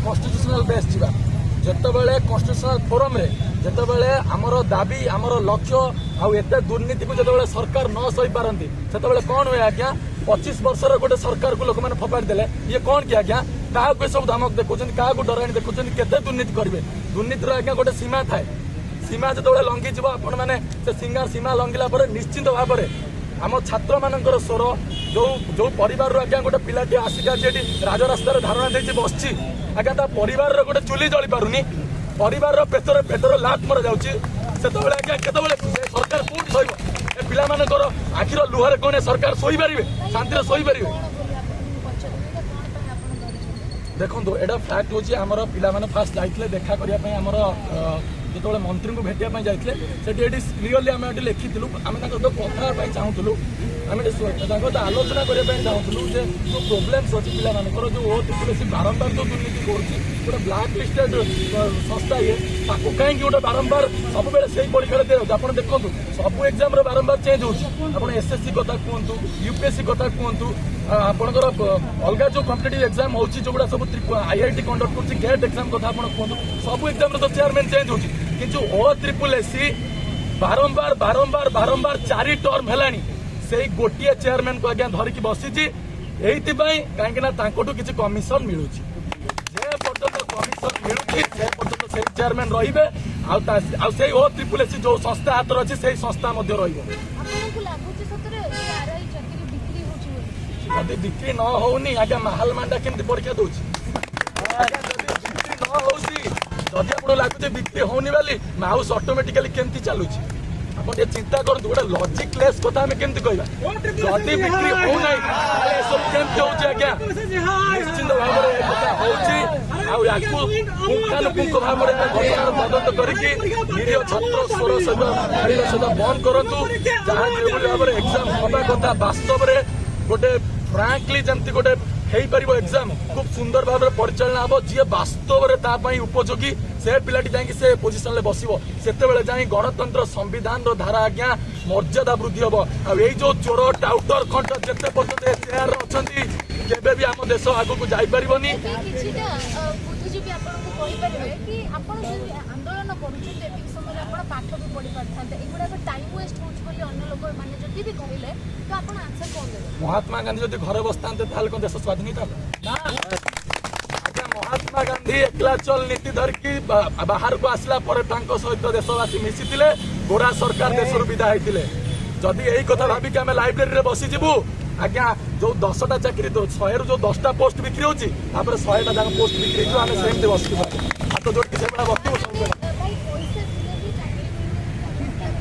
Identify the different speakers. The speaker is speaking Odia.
Speaker 1: କନଷ୍ଟିଟ୍ୟୁସନାଲ ବେସ୍ ଯିବା। ଯେତେବେଳେ କନଷ୍ଟିଟ୍ୟୁସନାଲ ଫୋରମରେ ଯେତେବେଳେ ଆମର ଦାବି, ଆମର ଲକ୍ଷ୍ୟ ଆଉ ଏତେ ଦୁର୍ନୀତିକୁ ଯେତେବେଳେ ସରକାର ନ ସହିପାରନ୍ତି, ସେତେବେଳେ କଣ ହୁଏ ଆଜ୍ଞା? 25 ବର୍ଷର ଗୋଟେ ସରକାରକୁ ଲୋକମାନେ ଫୋପାଡ଼ି ଦେଲେ। ଇଏ କଣ କି ଆଜ୍ଞା? କାହାକୁ ଏସବୁ ଧମକ ଦେଖୁଛନ୍ତି? କାହାକୁ ଡରାଣି ଦେଖୁଛନ୍ତି? କେତେ ଦୁର୍ନୀତି କରିବେ? ଦୁର୍ନୀତିର ଆଜ୍ଞା ଗୋଟେ ସୀମା ଥାଏ। ସୀମା ଯେତେବେଳେ ଲଙ୍ଘିଯିବ, ଆପଣମାନେ ସେ ସୀମା ଲଙ୍ଘିଲା ପରେ ନିଶ୍ଚିନ୍ତ ଭାବରେ ଆମ ଛାତ୍ରମାନଙ୍କର ସ୍ୱର, ଯୋଉ ଯୋଉ ପରିବାରରୁ ଆଜ୍ଞା ଗୋଟେ ପିଲାଟିଏ ଆସିକି ଆଜି ଏଠି ରାଜରାସ୍ତାରେ ଧାରଣା ଦେଇଛି ବସିଛି ଆଜ୍ଞା, ତା ପରିବାରର ଗୋଟେ ଚୁଲି ଜଳି ପାରୁନି, ପରିବାରର ପେଟରେ ଲାତ ମରା ଯାଉଛି, ସେତେବେଳେ ଆଜ୍ଞା କେତେବେଳେ ସେ ସରକାର କୋଉଠି ଶୋଇବ? ଏ ପିଲାମାନଙ୍କର ଆଖିର ଲୁହରେ କଣ ଏ ସରକାର ଶୋଇପାରିବେ? ଶାନ୍ତିରେ ଶୋଇପାରିବେ?
Speaker 2: କଣ ବୋଲି ଆପଣଙ୍କୁ ମୁଁ ପଚାରିବି, ଏଇଟା କଣ ପାଇଁ ଆପଣ ଧରିଛନ୍ତି?
Speaker 1: ଦେଖନ୍ତୁ, ଏଇଟା ଫ୍ୟାକ୍ଟ ହେଉଛି, ଆମର ପିଲାମାନେ ଫାଷ୍ଟ ଯାଇଥିଲେ ଦେଖା କରିବା ପାଇଁ। ଆମର ଯେତେବେଳେ ମନ୍ତ୍ରୀଙ୍କୁ ଭେଟିବା ପାଇଁ ଯାଇଥିଲେ, ସେଠି ଏଠି କ୍ଲିୟରଲି ଆମେ ଏଠି ଲେଖିଥିଲୁ। ଆମେ ତାଙ୍କ ସହିତ କଥା ହେବା ପାଇଁ ଚାହୁଁଥିଲୁ। ଆମେ ଏଠି ତାଙ୍କ ସହିତ ଆଲୋଚନା କରିବା ପାଇଁ ଚାହୁଁଥିଲୁ ଯେ ଯୋଉ ପ୍ରୋବ୍ଲେମ୍ସ ଅଛି ପିଲାମାନଙ୍କର, ଯୋଉ ଓ ଟ୍ରିପଲ୍ ଏସ୍ ବାରମ୍ବାର ଯୋଉ ଦୁର୍ନୀତି କରୁଛି, ଗୋଟେ ବ୍ଲାକ୍ ଲିଷ୍ଟେଡ୍ ସଂସ୍ଥା ଇଏ, ତାକୁ କାହିଁକି ଗୋଟେ ବାରମ୍ବାର ସବୁବେଳେ ସେଇ ପରୀକ୍ଷାରେ ଦିଆଯାଉଛି? ଆପଣ ଦେଖନ୍ତୁ, ସବୁ ଏକ୍ଜାମରେ ବାରମ୍ବାର ଚେଞ୍ଜ ହେଉଛି। ଆପଣ ଏସ୍ଏସ୍ସି କଥା କୁହନ୍ତୁ, ୟୁପିଏସ୍ସି କଥା କୁହନ୍ତୁ, ଆପଣଙ୍କର ଅଲଗା ଯୋଉ କମ୍ପିଟେଟିଭ ଏକ୍ଜାମ ହଉଛି, ଯୋଉଗୁଡ଼ା ସବୁ ଆଇଆଇଟି କଣ୍ଡକ୍ଟ କରୁଛି, ଗେଟ୍ ଏକ୍ଜାମ କଥା ଆପଣ କୁହନ୍ତୁ, ସବୁ ଏକ୍ଜାମରେ ତ ଚେୟାରମ୍ୟାନ ଚେଞ୍ଜ ହଉଛି। କିନ୍ତୁ ଓ ଟ୍ରିପୁଲ ଏସ୍ ବାରମ୍ବାର ବାରମ୍ବାର ବାରମ୍ବାର 4 ଟର୍ମ ହେଲାଣି ସେଇ ଗୋଟିଏ ଚେୟାରମ୍ୟାନକୁ ଆଜ୍ଞା ଧରିକି ବସିଛି। ଏଇଥିପାଇଁ କାହିଁକି ନା ତାଙ୍କଠୁ କିଛି କମିଶନ ମିଳୁଛି। ଯେ ପର୍ଯ୍ୟନ୍ତ କମିଶନ ମିଳୁଛି, ସେ ପର୍ଯ୍ୟନ୍ତ ସେଇ ଚେୟାରମ୍ୟାନ ରହିବେ। ଆଉ ସେଇ ଓ ଟ୍ରିପୁଲ ଏସ୍ ଯୋଉ ସଂସ୍ଥା ହାତରେ ଅଛି, ସେଇ ସଂସ୍ଥା ମଧ୍ୟ ରହିବ।
Speaker 2: ଆପଣଙ୍କୁ ଲାଗୁଛି ସତରେ ଯେ ଆରଆଇ ଚାକିରି ବିକ୍ରି ହଉଛି ବୋଲି?
Speaker 1: ଯଦି ବିକ୍ରି ନ ହଉନି ଆଜ୍ଞା, ମାହାଲ ମାଣ୍ଡା କେମିତି ପରୀକ୍ଷା ଦଉଛି ଆଜ୍ଞା? ଯଦି ବିକ୍ରି ନ ହଉଛି, ଯଦି ଆପଣଙ୍କୁ ଲାଗୁଛି ବିକ୍ରି ହଉନି ବୋଲି, ମାଉସ ଅଟୋମେଟିକାଲି କେମିତି ଚାଲୁଛି? ଆପଣ ଟିକେ ଚିନ୍ତା କରନ୍ତୁ। ଗୋଟେ ଲଜିକ ଲେସ୍ କଥା ଆମେ କେମିତି କହିବା? ଯଦି ବିକ୍ରି ହଉନାହିଁ, ତାହେଲେ ଏସବୁ କେମିତି ହଉଛି ଆଜ୍ଞା? ନିଶ୍ଚିନ୍ତ ଭାବରେ ଏ କଥା ହଉଛି। ଆଉ ୟାକୁ ପୁଙ୍ଖାନୁପୁଙ୍ଖ ଭାବରେ ଘଟଣାର ତଦନ୍ତ କରିକି ନିରୀହ ଛାତ୍ର ସ୍ୱର ସହିତ ଛାଡ଼ିବା ସହିତ ବନ୍ଦ କରନ୍ତୁ। ଯାହା ଯେଭଳି ଭାବରେ ଏକ୍ଜାମ ହବା କଥା, ବାସ୍ତବରେ ଗୋଟେ ଫ୍ରାଙ୍କଲି ଯେମିତି ଗୋଟେ ହେଇପାରିବ, ଏକ୍ଜାମ ଖୁବ ସୁନ୍ଦର ଭାବରେ ପରିଚାଳନା ହବ, ଯିଏ ବାସ୍ତବରେ ତା ପାଇଁ ଉପଯୋଗୀ ସେ ପିଲାଟି ଯାଇକି ସେ ପୋଜିସନରେ ବସିବ, ସେତେବେଳେ ଯାଇ ଗଣତନ୍ତ୍ର ସମ୍ବିଧାନର ଧାରା ଆଜ୍ଞା ମର୍ଯ୍ୟାଦା ବୃଦ୍ଧି ହବ। ଆଉ ଏଇ ଯୋଉ ଚୋର ଟାଉଟର ଖଣ୍ଟ ଯେତେ ପର୍ଯ୍ୟନ୍ତ ଏ ଚେୟାରରେ ଅଛନ୍ତି, କେବେ ବି ଆମ ଦେଶ ଆଗକୁ ଯାଇପାରିବନି।
Speaker 2: ଏବେ କିଛିଟା ବୁଦ୍ଧିଜୀବୀ ଆପଣଙ୍କୁ କହିପାରିବେ କି ଆପଣ ଯଦି ଆନ୍ଦୋଳନ କରୁଛନ୍ତି, ଏତିକି ସମୟରେ ଆପଣ ପାଠ ବି ପଢି ପାରିଥାନ୍ତେ, ଏଗୁଡ଼ାକ ଟାଇମ୍ ୱେଷ୍ଟ ହେଉଛି ବୋଲି ଅନ୍ୟ ଲୋକ ମାନେ ଯଦି ବି କହିଲେ, ତ ଆପଣ ଆନ୍ସର କଣ ଦେବେ?
Speaker 1: ମହାତ୍ମା ଗାନ୍ଧୀ ଯଦି ଘରେ ବସିଥାନ୍ତେ, ତାହେଲେ କଣ ଦେଶ ସ୍ୱାଧୀନ ହେଇଥାନ୍ତା ଆଜ୍ଞା? ମହାତ୍ମା ଗାନ୍ଧୀ ଏକଲା ଚଲ ନୀତି ଧରିକି ବାହାରକୁ ଆସିଲା ପରେ ତାଙ୍କ ସହିତ ଦେଶବାସୀ ମିଶିଥିଲେ, ଗୋରା ସରକାର ଦେଶରୁ ବିଦା ହେଇଥିଲେ। ଯଦି ଏଇ କଥା ଭାବିକି ଆମେ ଲାଇବ୍ରେରୀରେ ବସିଯିବୁ ଆଜ୍ଞା, ଯୋଉ 10ଟା ଚାକିରି, 100ରୁ ଯୋଉ 10ଟା ପୋଷ୍ଟ ବିକ୍ରି ହଉଛି, ତାପରେ 100ଟା ଯାକ ପୋଷ୍ଟ ବିକ୍ରି ହେଇଯିବ। ଆମେ ସେମିତି ବସିଥିବୁ, ହାତ ଯୋଡ଼ିକି ସେଇଭଳିଆ ବସିଥିବୁ ସବୁବେଳେ।